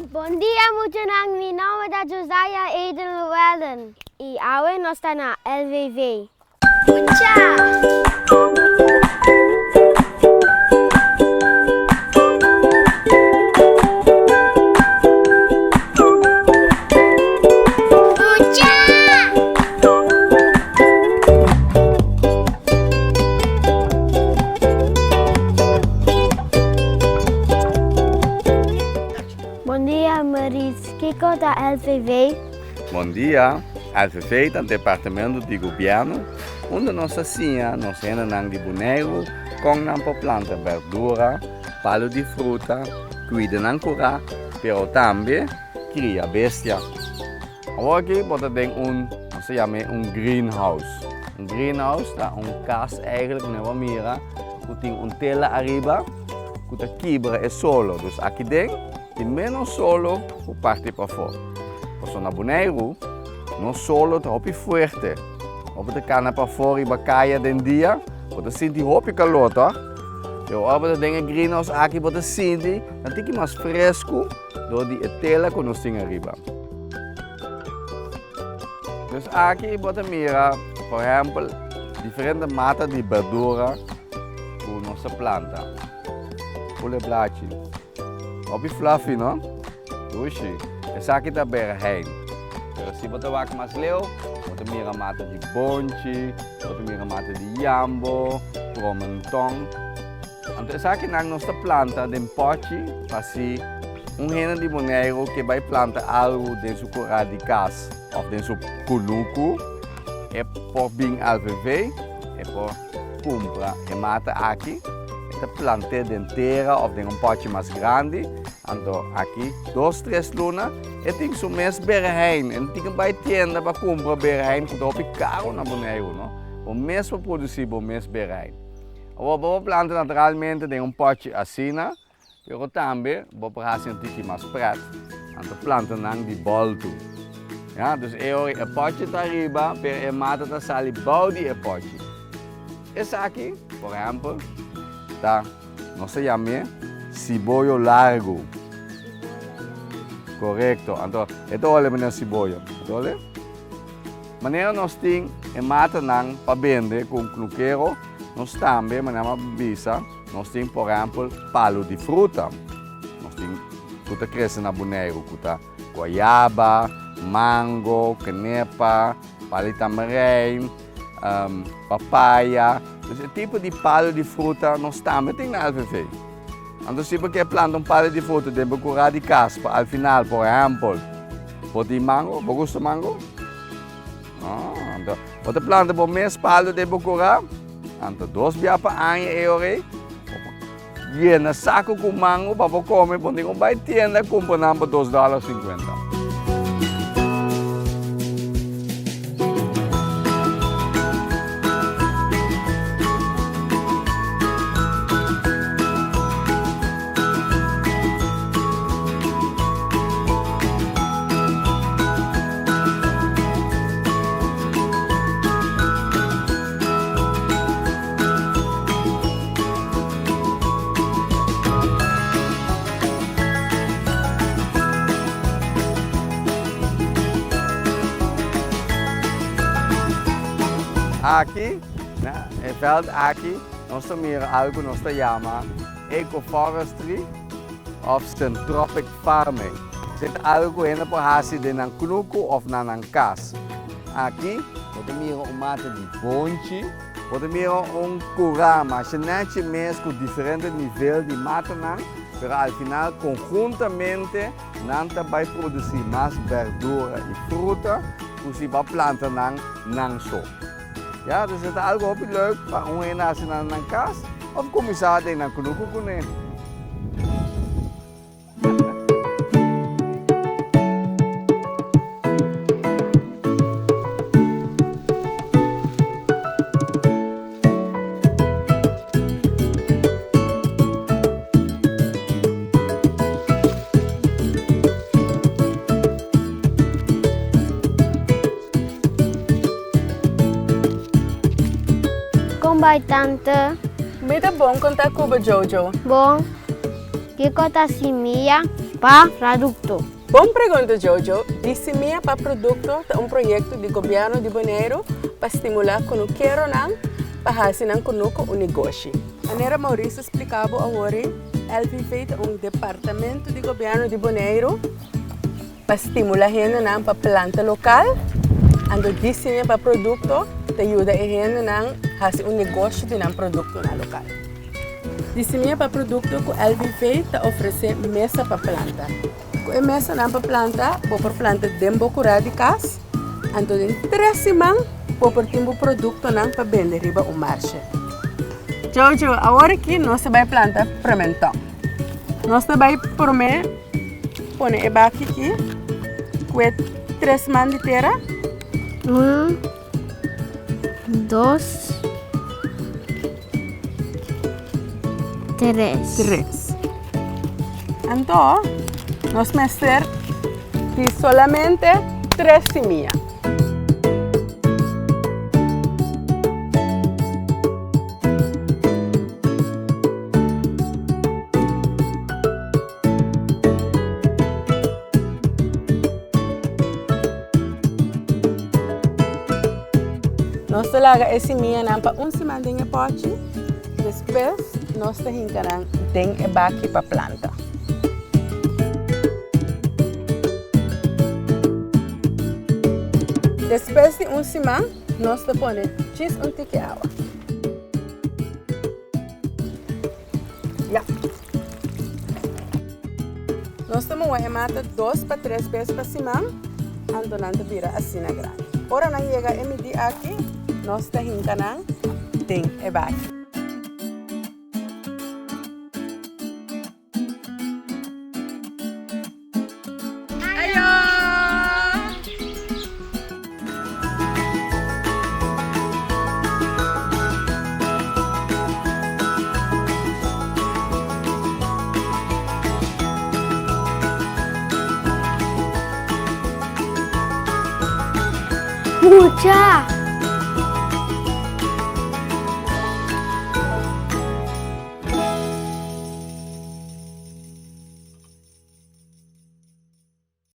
Bon dia muchanan, mi nomber ta Josiah Aiden Llewellyn y awe nos ta na LVV. Mucha! Mucha! Bon dia Maritz, kiko ta LVV? Bon dia, LVV ta un departamento di gobièrnu unda nos ta siña nos hendenan di Boneiru kon nan por planta berdura, palu di fruta, kuida nan kurá, pero tambe kria bestia. Awor aki bo ta den un, nos ta yam'é un greenhouse. Un greenhouse ta un kas eigenlijk ku bo a mira ku tin un tela ariba ku ta kibra e solo. Dus aki den tin ménos solo ku parti pafó. Pasobra na Boneiru nos solo ta hopi fuerte. Ora bo ta kana pafó riba kaya den dia bo ta sinti hopi kalor tòg? Pero ora bo ta den e greenhouse aki bo ta sinti ta tiki mas fresku. Dor di e tela ku nos tin ariba. Dus aki bo ta mira, por ehèmpel, diferente mata di berdura ku nos ta planta. Pul e blachi. Hopi fluffy, no? Dushi. Esaki ta berhein. Pero si bo ta wak mas leu, bo ta mira mata di bonchi, bo ta mira mata di yambo, promenton. Anto esakinan nos ta planta den pòchi pa si un hende di Boneiru ke bai planta algu den su kurá di kas òf den su kunuku, e por bin LVV, e por kumpra e mata aki, e ta plant'é den tera òf den un pòchi mas grandi, anto aki dos tres luna e tin su mes berehein, e no tin ke bai tienda pa kumpra berehein ku ta hopi karu na Boneiru no, bo mes por produsí bo mes berehein. Awor bo por planta naturalmente den un pochi asina, pero tambe bo por hasi un tiki mas pret, anto planta nan di boltu. Ya, dus e ora e pochi ta ariba, pero e mata ta sali bou di e pochi. Esaki, por ehempel, ta, nos ta yam'é siboyo largu. Korekto, anto e ta hole manera siboyo. E ta hole? Manera nos tin e matanan pa bende ku un knukero, nos tambe, manera mi a bisa, nos tin por ehèmpel palu di fruta. Nos tin ku ta krese na Boneiru ku ta guayaba, mango, kenepa, palu di tamarijn, papaya. Dus e tipo di palu di fruta nos tambe tin na LVV. Anto si bo ke planta un palu di fruta den bo kurá di kas pa al final, por ehèmpel, bo tin mango, bo gusta mango? Ah, anto bo ta planta bo mes palu den bo kurá, anto dos bia pa aña e ora ei, bo por yena saku ku mango pa bo kome, bo tin ku bai tienda kumpra nan pa dos dòler sinkuenta. Aki, na e veld aki, nos ta mira algo nos ta yama ecoforestry of syntropic farming. Esei ta algo ku hende por hasi den nan kunuku of na nan kas. Aki bo ta mira un mata di bonchi, bo ta mira un kurá masha nechi mes ku diferente nivel di matanan, pero al final konhuntamente nan ta bai produsí mas berdura i fruta ku si bo a planta nan nan so. Ya, dus e ta algo hopi leuk pa un hende hasi na nan kas of kuminsá den nan kunuku kuné. Kon bai tante? Mi ta bon, kon ta ku bo Jojo? Bon. Kiko ta simia? pa Produkto? Bon pregunta Jojo, Di Simia pa Produkto ta un proyekto di gobièrnu di Boneiru pa stimulá kunukeronan pa hasi nan kunuku un negoshi. Manera Maurice a splika bo awor, LVV ta un departamento di gobièrnu di Boneiru pa stimulá hendenan pa planta lokal, anto Di Simia pa Produkto ta yuda e hendenan hasi un negoshi di nan produktonan lokal. Di simia pa produkto ku LVV ta ofresé mesa pa planta. Ku e mesanan pa planta, bo por planta den bo kurá di kas, anto den tres siman bo por tin bo produktonan pa bende riba un marshe. Jojo, awor aki nos ta bai planta prementòn. Nos ta bai promé pone e baki aki ku e tres man di tera. Un, dos, tres. Tres. Anto, nos mester di solamente tres simia. Nos ta laga e simianan pa un siman den e pòchi, despues nos ta hinka nan den e baki pa planta. Despues di un siman nos ta pone djis un tiki awa. Ya. Nos ta muha e mata dos pa tres bes pa siman, anto nan ta bira asina grandi. Ora nan yega e midi aki, nos ta hinka nan den e baki. Ayo! Mucha!